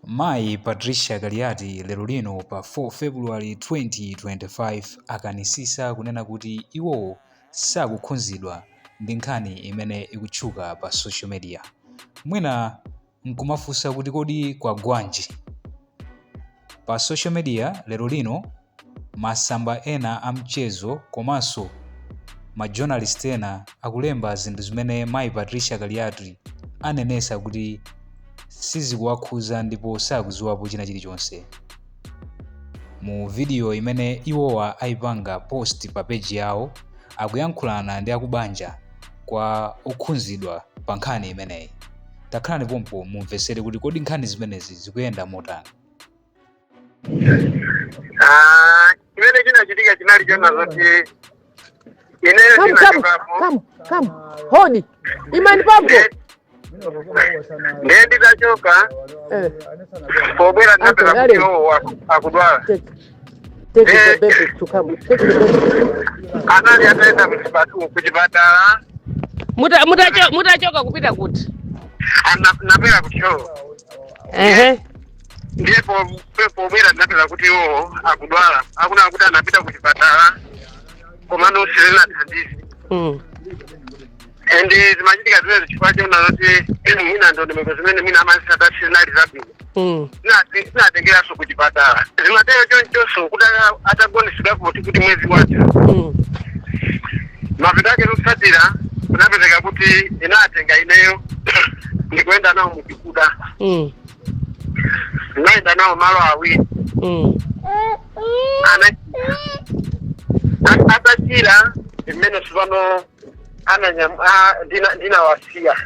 Mayi Patricia Kaliati lero lino pa 4 February 2025 akanisisa kunena kuti iwowo sakukhuzidwa ndi nkhani imene ikutchuka pa social media. Mwina nkumafunsa kuti kodi kwagwanji? Pa social media lero lino masamba ena a mchezo komanso ma journalist ena akulemba zinthu zimene mayi Patricia Kaliati anenesa kuti sizikuwakhuza ndipo sakuziwapo china chilichonse. Mu video imene iwowa ayipanga post pa page yawo, akuyankhulana ndi akubanja kwa okhuzidwa pa nkhani imeneyi. Takhalani pompo mumvesere kuti kodi nkhani zimenezi zikuyenda motani. Ah, chimene chinachitika chinali chona zoti ineyo Come, come, ndinachokapo. Come, come. Hodi. Imani pampo. Ndiye nditachoka, pobwera ndinapeza Uncle, kuti iwowo akudwala. Take the baby to come. Take the baby. Anali ataenda kuchipatala. Mutachoka kupita kuti? Napera kuThyolo. Ndiye pobwera ndinapeza kuti iwowo akudwala, akuna kuti anapita kuchipatala, komano sizinathandize. And zimachitika zimene chifukwa chona zoti mwina ndondomeko zimene mwina amasata sizinali zabwino. Zinatengeranso kuchipatala, zimatero chonchonso kuti atagonesedwapo kuti mwezi watha. Mapeto ake zotsatira kunapezeka kuti inatenga ineyo ndikuyenda nawo muchikuda. Ndinayenda nawo malo awiri. Atachira imene sipano ndinawasiya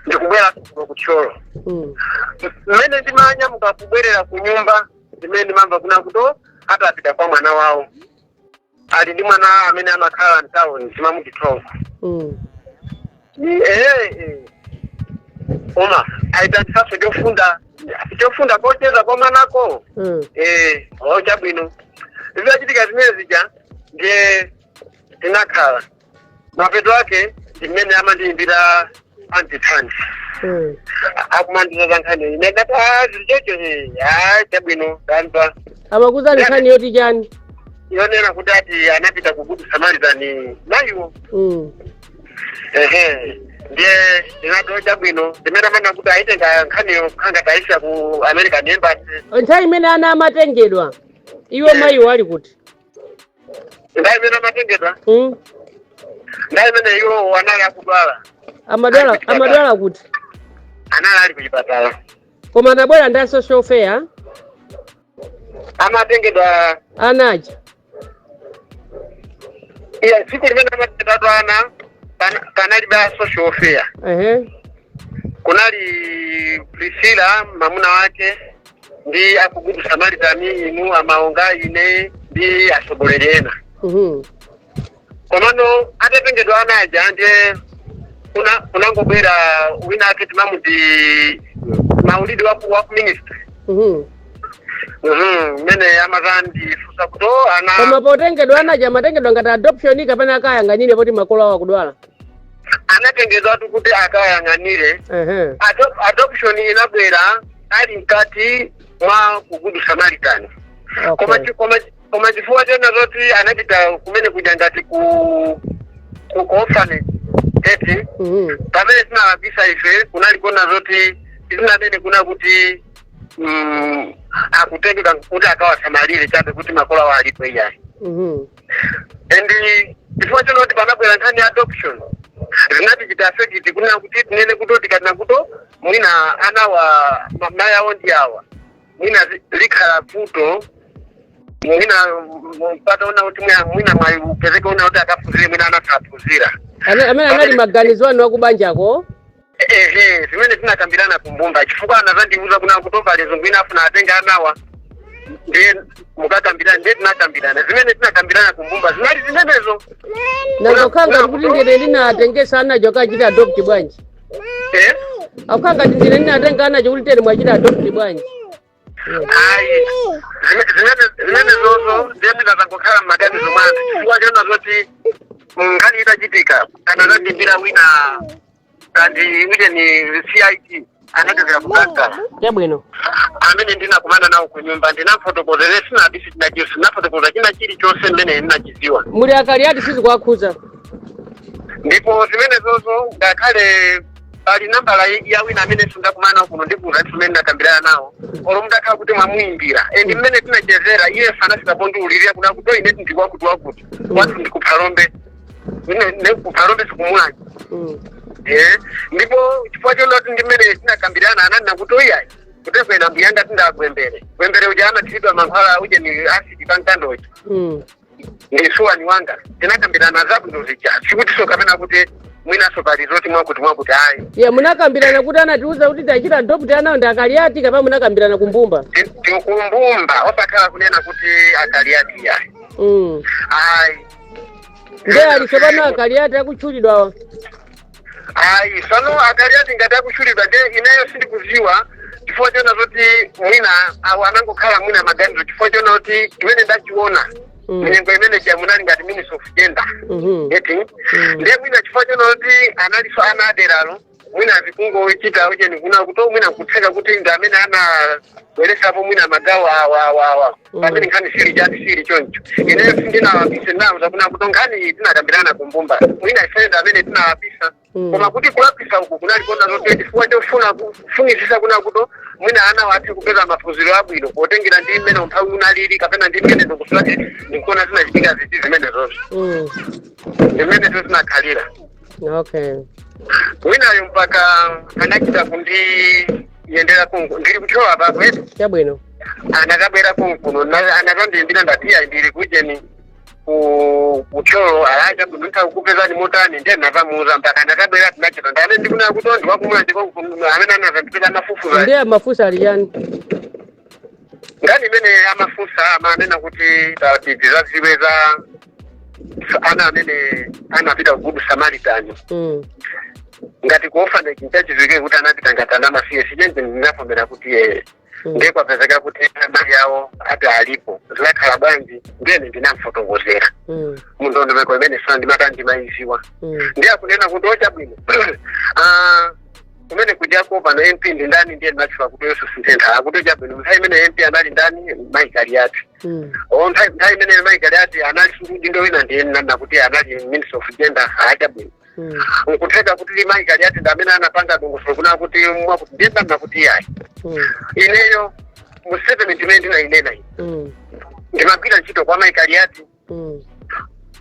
ndikubwera kuno kuThyolo. Mmene ndimanyamuka kubwerera ku nyumba, ndimene ndimamva kuna kuti atapita kwa mwana wawo, ali ndi mwana amene amakhala mtown, timamuti Thoko. Koma aitanisaso chofunda, chofunda kocheza kwa mwanako. O, chabwino. Zinachitika zimene zija, ndiye tinakhala. Mapeto ake ndimene amandiyimbira antithanzi, akumandiza nkhani ine, ndati, "Ah, zili chocho? Ah, chabwino, ndamva." Amakuzani nkhani yoti chani? Yonena kuti ati anapita ku Good Samaritan mayiwo. Ehe, ndiye ndinati chabwino. Ndimene amana kuti aitenga nkhaniyo khanga taisa ku American Embassy. Nthawi imene ana amatengedwa, iwo mayiwo ali kuti? Nthawi imene amatengedwa, nthawi imene iwo anali akudwala. Amadwala? Ali kuchipatala. Amadwala kuti? Anali ali kuchipatala. Koma anabwera ndi social welfare? Amatengedwa? Anaja. Iya, tsiku limene amatengedwa ana panalibe a social welfare. Kunali Priscilla, mamuna wake, ndi aku Good Samaritan, inu amaonga, ine ndi atsogoleri ena. Komano atatengedwa anaja, ndiye kunangobwera wina ake timamuti Maulidi waku ministry. Mmene amazandifunsa kuti, "Oh, ana." Koma potengedwa anaja, amatengedwa ngati adoption kapena akayang'anire poti makolo awo akudwala? Anatengedwatu kuti akayang'anire. Adoption inabwera ali mkati mwa ku Good Samaritan. Koma koma chifukwa chona zoti anachita kumene kuja ngati ku orphanage eti, pamene tinalapisa ife kunali kuona zoti tinanene kuna kuti akutengedwa kuti akawasamalire chabe, kuti makolo awo alipo iyayi. And chifukwa chona kuti panabwera nkhani ya adoption, zinatichita affect kunena kuti tinene kuti tikatina kuto mwina anawa mayi awo ndi awa, mwina likhala vuto, mwina mpata una kuti mwina mwayi upezeke una kuti akaphunzire, mwina anasaphunzira. Amene anali maganizo anu akubanjako? Ehe, zimene tinakambirana kumbumba, chifukwa anazandiuza kuna kutopa lezungu ina afuna atenge anawa, ndiye mukakambirana. Ndiye tinakambirana, zimene tinakambirana kumbumba zinali zimenezo. Nangokhala ngati kuti ndine ndinatengesa anajo akachita adopt bwanji? Eh? Akukhala ngati ndine ndinatenga anajo kuti tere mwachita adopt bwanji? Ayi, zimene zozo ndiye ndinazangokhala mmaganizo mwanthu, chifukwa chona zoti nkhani itachitika anazandimbira wina kandi uje ni CIT. Anachokera ku Blantyre. Chabwino. Amene ndinakumana nawo ku nyumba, ndinafotokozera, sinabisi chinachiso, ndinafotokoza china chilichonse mmene ndinachiziwa. Muli aKaliati, sizikuwakhuza. Ndipo zimenezozo, ngakhale pali nambala ya wina amene sindakumana kuno, ndikuuza ndi zimene ndakambirana nawo, olo mudakhala kuti mwamuyimbira, and mmene tinachezera, iye sanafika pondiulirira kuna kuti ine ndikwakuti wakuti, kwathu ndikuphalombe, ine kuphalombe sikumulanje. Ndipo chifukwa chonoti ndi mmene tinakambirana, ananena kuti oyayi, kutekwena mbuyanga tindagwembere gwembere uja amathiridwa mankhwala uje ni acid pamkandoji. Ndi suwani wanga, tinakambirana zabwino zija, sikutinso kapena kuti mwinaso pali zoti mwakuti mwakuti, ayi. Ya, munakambirana kuti anatiuza kuti tachita adopt anawo ndi aKaliati, kapena munakambirana kumbumba? Tikumbumba, osakhala kunena kuti aKaliati, yayi. Ayi. Nde ali tsopano aKaliati akutchulidwawa? Ayi, sano aKaliati ngati akutchulidwa, nde ineyo sindikuziwa, chifukwa chona zoti mwina awo anangokhala mwina maganizo, chifukwa chona kuti chimene ndachiona, mnyengo imene ja munali ngati Minister of Gender. Eti? Ndiye mwina chifukwa chona kuti analiso ana aderalo, mwina zikungochita ucheni kuna kuti mwina nkutheka kuti ndi amene anabweresapo mwina magawo awa awa awa. Pamene nkhani sili chati, sili choncho. Ineyo sindinawabise, ndinawuza kuna kuti nkhani iyi tinakambirana kumbumba, mwina ifeyo ndi amene tinawabisa. Koma kuti kulapisa uku kunalikonda zoti chifukwa chofuna kufunisisa kuna kuti mwina ana wathe kupeza maphunziro abwino, potengera ndi mmene umphawi unalili kapena ndi mmene ndikusulake, ndikuona zinachitika ziti zimene zonse zimene zinakhalira. Winayo mpaka anachita kundiyendera kungu, ndili kuchowa apapo eti. Chabwino. Anakabwera kunkuno, anazandiyimbira, ndatiya ndili kujeni kucholo alacha bwino, ntakukupezani motani? Ndiye nazamuuza mpaka anakabwera, tinachita ndamene ndikunena kuti ndiwakumula ndiko amene anazandipeza amafufuza. Ndiye amafunsa ali chani? Ngani imene amafunsa, amanena kuti tizaziwe za ana amene anapita ku Good Samaritan ngati ku orphanage, nchachizwike kuti anapita ngati anamasiye sichenje. Ndinafomera kuti ndiye kwapezeka kuti amayi awo ati alipo, zinakhala bwanji? Ndiyene ndinamfotokozera mundondomeko imene sona ndimata ndimayiziwa. Ndiye akunena kuti ochabwino, kumene kujako pano MP ndi ndani? Ndiye ndinatchula kuti Yusuf Ntentha. Akuti ochabwino, nthawi imene MP anali ndani? Mai Kaliati. O, nthawi imene Mai Kaliati anali ndi wina, ndiye nana kuti anali Minister of Gender. Achabwino, nkutheka kuti Mai Kaliati ndi amene anapanga dongosolo kuna kuti mwakuti, ndiye ndana kuti yayi. Ineyo mu statement imene ndinayinena iyi, ndimagwira ntchito kwa Mai Kaliati,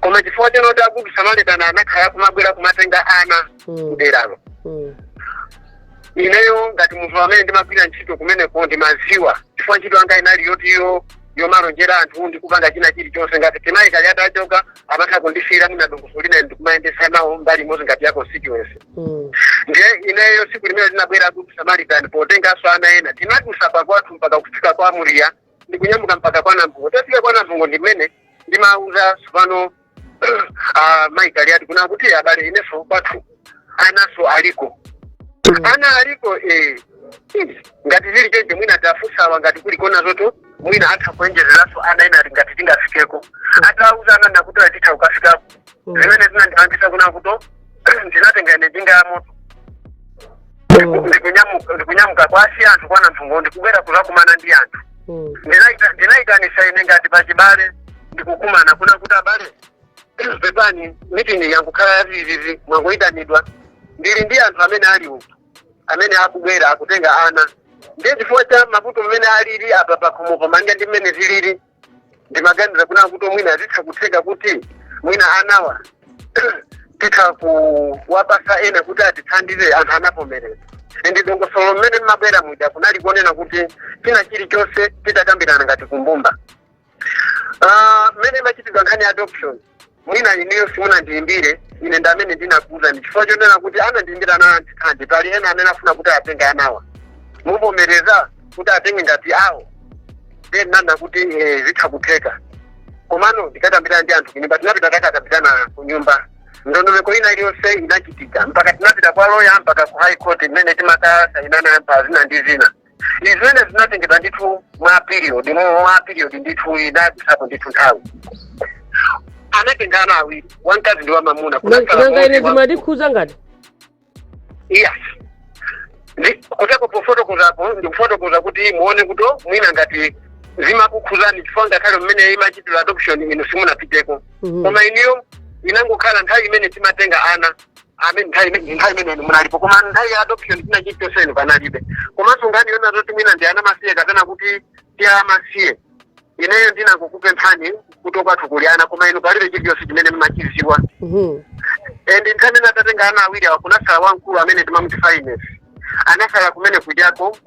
koma chifukwa chenoti a Good Samaritan anakhala kumabwera kumatenga ana kuderalo, ineyo ngati munthu amene ndimagwira ntchito kumeneko ndimaziwa, chifukwa ntchito yanga inali yotiyo yomalonjera anthu ndikupanga china chilichonse. Ngati timayi Kaliati achoka, amatha kundisiyira mwina dongosolo lina ndikumayendesa nawo mbali imodzi ngati ya constituency. Ndiye ineyo siku limene linabwera Good Samaritan potenganso ana ena, tinadusa pakwathu mpaka kufika kwa Muriya, ndikunyamuka mpaka kwa Nampungo. Tafika kwa Nampungo ndimene ndimauza tsopano Mai Kaliati kuna kuti abale, ineso kwathu anaso aliko. Ana aliko, eh. Ngati zili choncho, mwina tafusawa ngati kulikona zoto, mwina atha kuenjereranso ana ena ngati tingafikeko. Atauza ana nakuti atitha kukafikako, zimene zinandipangisa kuna kuto ndinatenga ine njinga ya moto, ndikunyamuka kwasi anthu kwa Nampungo, ndikubwera kuzakumana ndi anthu. Ndinayitanisa ine ngati pachibale, ndikukumana kuna kuti abale, pepani, meeting yankukhala yazizizi, mwangoyitanidwa, ndili ndi anthu amene ali uku amene akubwera akutenga ana. Ndiye chifukwa cha mavuto mmene alili apa pakhomo pamanja ndi mmene zilili, ndimaganiza kuna kuti mwina zitha kutheka kuti mwina anawa titha kuwapasa ena kuti atithandize. Anthu anavomereza, ndi dongosolo mmene mmabwera muja kunali kuonena kuti china chilichonse titakambirana ngati kumbumba. Mmene imachitidwa nkhani ya adoption, mwina ineyo simunandiyimbire ine, ndi amene ndinakuuza, ndi chifukwa chonena kuti anandiyimbira ana antithandi, pali ena amene afuna kuti atenge anawa, muvomereza kuti atenge ngati awo? Ndiye ndinanena kuti zitha kutheka, komano ndikakambirana ndi anthu kunyumba. Tinapita takakambirana kunyumba, ndondomeko ina iliyonse inachitika, mpaka tinapita kwa loya, mpaka ku High Court imene timakasainana pa zina ndi zina. Izi zimene zinatengedwa ndithu mwa period ndithu, inabisapo ndithu nthawi. Anatenga ana awiri, wamkazi ndi wamamuna. Nanga ine zimatikhuza ngati Yes. Ndi kuteko pofotokozapo, ndikufotokoza kuti muone kuti mwina ngati zimakukhuzani, chifukwa ngakhale mmene imachitira adoption inu simunapiteko. Koma iniyo inangokhala nthawi imene timatenga ana amene nthawi imene inu munalipo, koma nthawi ya adoption china chilichonse inu panalibe. Komanso ngani yona zoti mwina ndi ana masiye kapena kuti ti amasiye, ineyo ndinangokupemphani kuti kwathu kuli ana, koma inu palibe chilichonse chimene mumachiziwa. And nthawi imene atatenga ana awiri awa, kunasala wamkulu amene timamuti Finance, anasala kumene kujako.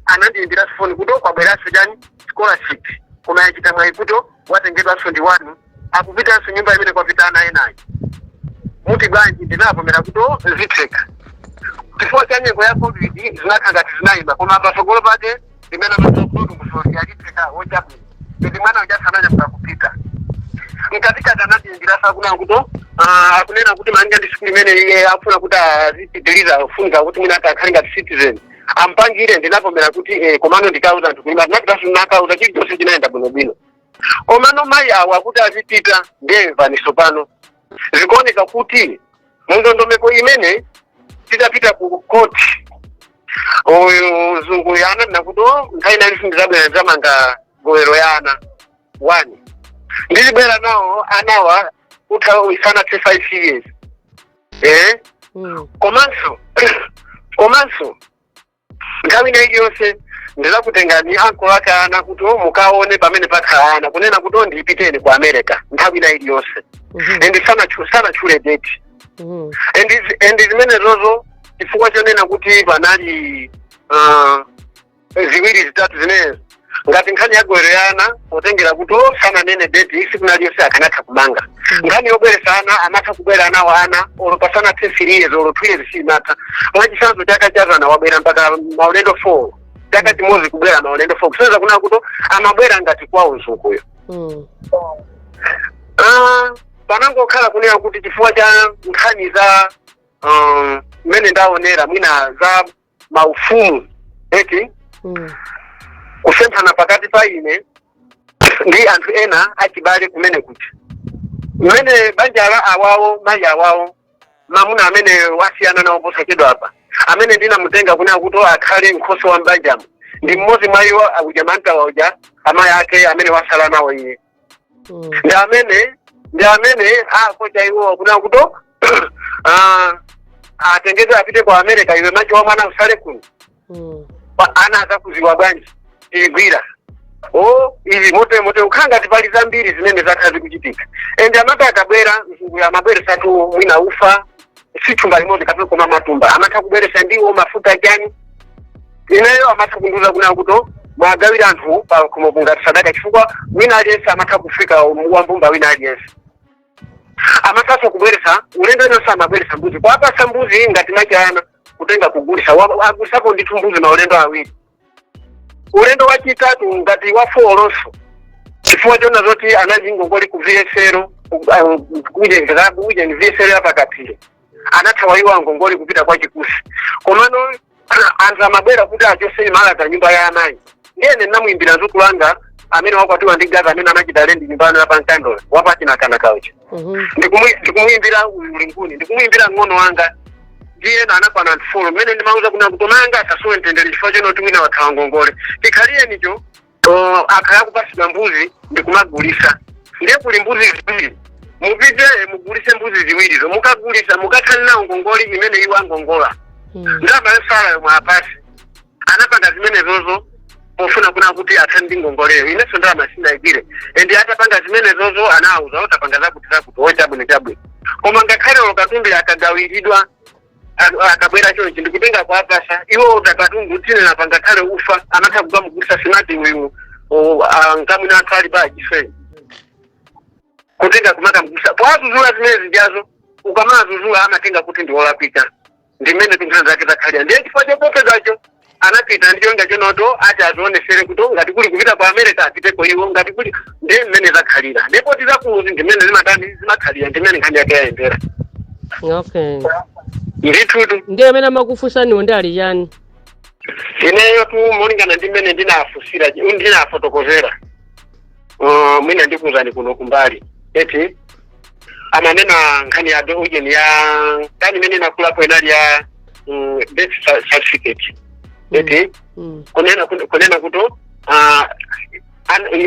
Anandiyimbira foni kuti kwabweranso chani, scholarship, koma yachita mwayi kuti watengedwanso ndi wanu, akupitanso nyumba imene kwapita ana enayi, muti bwanji? Ndinavomera kuti zitheka. Chifukwa cha nyengo ya COVID zinakhala ngati zinayima, koma patsogolo pake limene amakuti yalitheka wochabwino ndi mwana uja sananyamuka kupita. Mkatikati anatiyimbira sakuna kuti akunena kuti malinga ndi siku limene iye akufuna kuti azipitiliza, afunika kuti mwina akhale ngati citizen, ampangire. Ndinavomera kuti komano ndikauza anthu kulima. Ndinapitaso, nakauza, chilichonse chinayenda bwinobwino. Komano mayi awa kuti azipita, ndiye mvaniso pano zikuoneka kuti mundondomeko imene titapita ku court, uyu mzungu ananena kuti, "Oh, nthawi inali sindizabwera, ndizamanga gowero ya ana one, ndizibwera nawo anawa kutha isanathe 5 years." Komanso nthawi ina iliyonse ndizakutengani ankolo ake ana kuti mukaone pamene pakhala ana, kunena kuti ndipiteni ku America nthawi ina iliyonse. And sanatchule date. And zimene zozo chifukwa chonena kuti panali ziwiri zitatu zimenezo ngati nkhani ya gwero ya ana, potengera kuti sananene date, siku lililonse akanatha kumanga. Nkhani yobweresa ana, amatha kubwera anawo ana olo pasanathe 3 years olo 2 years simatha. Mwachitsanzo, chaka chazana wabwera mpaka maulendo 4, chaka chimodzi kubwera maulendo 4, kusonyeza kuna kuti amabwera ngati kwawo mzunguyo. Panangokhala kunena kuti chifukwa cha nkhani za mmene ndaonera mwina za maufumu eti, kusemphana pakati pa ine ndi anthu ena achibale kumene kuti mmene banja la awawo, mayi awawo, mamuna amene wasiyana nawo posachedwa apa, amene ndinamutenga kunena kuti akhale nkhoso wa mbanjamo, ndi mmodzi mwa iwo akuja mantawa uja, amayi ake amene wasala nawo iye. Ndi amene akocha iwo kunena kuti atengedwe apite ku America, iwe macho wa mwana usale kuno. Ana akakuziwa bwanji tigwira o izi mote mote, ukhala ngati pali zambiri zimene zakhala zikuchitika. And amati akabwera mzunguyo amabweresatu mwina ufa, si thumba limodzi kapena koma matumba, amatha kubweresa ndiwo, mafuta, chani. Ineyo amatha kundiuza kunena kuti mwagawira anthu pa khomo ngati sadaka, chifukwa wina aliyense amatha kufika wambumba, wina aliyense amathanso kubweresa. Ulendo inonso amabweresa mbuzi, kwapasa mbuzi ngati machana kutenga kugulisa. Agulisapo ndithu mbuzi maulendo awiri, ulendo wachitatu ngati wa four lonso, chifukwa chona zoti anali ngongole ku VSL, kuja ni VSL yapakaphiri, anathawa iwo angongole kupita kwa Chikusi. Komano anthu amabwera kuti achose malata nyumba ya amayi. Ndiyene ndinamuyimbira mzukulu anga amene wakwatiwa ndi Gaza, amene amachita rent nyumbano ya pankandola wapachina kaucha. Ndikumuyimbira uyu ulinguni, ndikumuyimbira ng'ono wanga, ndiyena anakwana anthu four mmene ndimauza kuna kuti manga asasowe mtendere chifukwa chonoti wina wathawa ngongole. Chikhaliyenicho akhala akupasidwa mbuzi ndikumagulisa, ndiye kuli mbuzi ziwiri, mupite mugulise mbuzi ziwirizo, mukagulisa mukathani nawo ngongole imene iwo angongola. Ndalama yosala yomwe apasi anapanga zimenezozo pofuna kuna kuti athani ndi ngongoleyo. Inenso ndalama sindayigwire. And atapanga zimenezozo anawuza otapanga zakuti zakuti, o chabwino chabwino. Koma ngakhale olo katundu akagawiridwa, akabwera chonchi ndikutenga kwa apasa iwo uta katundu tinena pangakhale ufa, amatha kukamugulisa simati uyu nkamwina anthu ali pa chisweni kutenga kumakamugulisa poazuzula zimene zijazo. Ukamazuzula amatenga kuti ndi wolakwika. Ndimene tinkhani zake zakhalira. Ndiye chifukwa chopopedzacho anapita ndi chonga chonoto ati azionesere kuti ngati kuli kupita ku America apiteko iwo, ngati kuli ndiye mmene zakhalira. Ndipo tizakuluzi ndimene zimatani, zimakhalira, ndimene nkhani yake yayendera. Ndithutu. Ndiye amene amakufunsaniwo ndi ali chani? Ineyo tu molingana ndi mmene ndinafusira, ndinafotokozera, mwina ndikuuzani kuno kumbali eti amanena nkhani ya ujeni ya nkhani imene inakulapo inali ya Birth certificate eti? Mm. Kunena kuti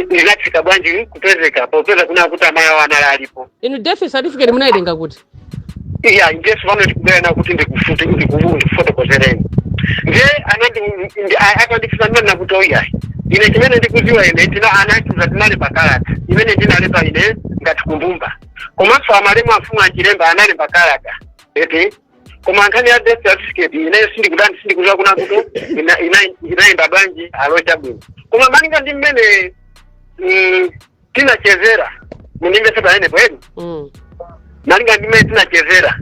inafika bwanji kupezeka popeza kuna kuti amayi awo anali alipo? Inu, death certificate munayitenga kuti? Iya, ndiyesu pano ndikubwera kuti ndikufuti ndikufotokozereni. Ndiye anandi akandifika, ndinanena kuti oyayi, ine chimene ndikuziwa ine tina anatiuza tinalemba kalata imene ndinalemba ine ngati kumbumba, komanso amalemu amfumu achilemba analemba kalata eti. Koma nkhani ya death certificate ineyo sindikudani, sindikuziwa kuna kuti inayenda bwanji alo. Chabwino, koma malinga ndi mmene tinachezera, mundimvetse pamenepo eni? Mm. Malinga ndi mmene tinachezera,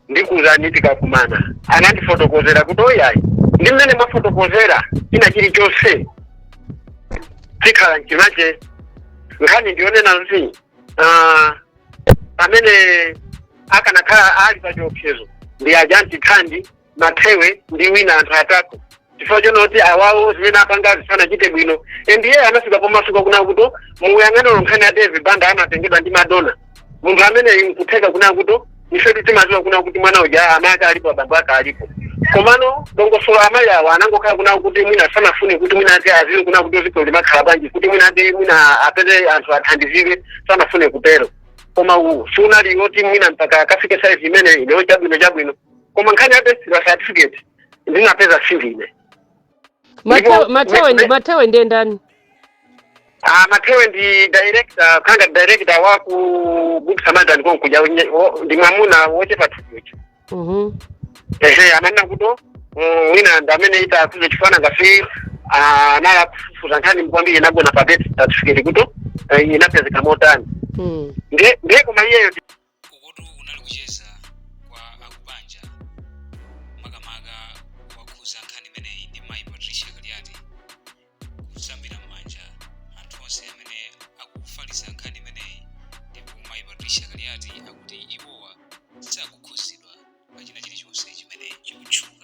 ndikuuzani tikakumana, anandifotokozera kuti oyayi, ndi mmene mwafotokozera, china chilichonse chikhala mchimache. Nkhani ndionena kuti amene akanakhala ali pa chiopsezo ndi aja Antikhandi Mathewe ndi wina, anthu atatu, chifukwa chonoti awawo zimene apangazi sanachite bwino. Ndiye anafika pomasuka kuna kuti muyang'aniro nkhani ya David Banda anatengedwa ndi Madonna, munthu amene nkutheka kuna kuti ifetu timaziwa kuna kuti mwana uja amayi ake alipo, abambo ake alipo, komano dongosolo amayi awa anangokhala kuna kuti mwina sanafune kuti mwina ake aziwe kuna kuti ziko limakhala bwanji, kuti mwina ake mwina apeze anthu athandizike, sanafune kutero. Koma uwu siunali woti mwina mpaka akafike size imene ineyo. Chabwino, chabwino, koma nkhani ya birth certificate ndinapeza sindine. Mathewe ndi Mathewe ndiye ndani? Ah, Mathewe ndi director, kanga director wa ku Good Samaritan konkuja, ndi mwamuna wochepa thupi. Ehe, amanena kuti wina ndi amene ita akuze chifana ngasi anala kufufuza nkhani kwambiri, inagona pa birth certificate kuti inapezeka motani. Ndiye koma iyeyo Ukutu unali kucheza kwa akubanja, makamaka wakhuza nkhani imeneyi ndi mayi Patricia Kaliati, kusambira m'manja anthu onse amene akufalitsa nkhani imeneyi. Ndipo mayi Patricia Kaliati akuti iwowa sakukhuzidwa pa china chilichonse chimene chikutchuka.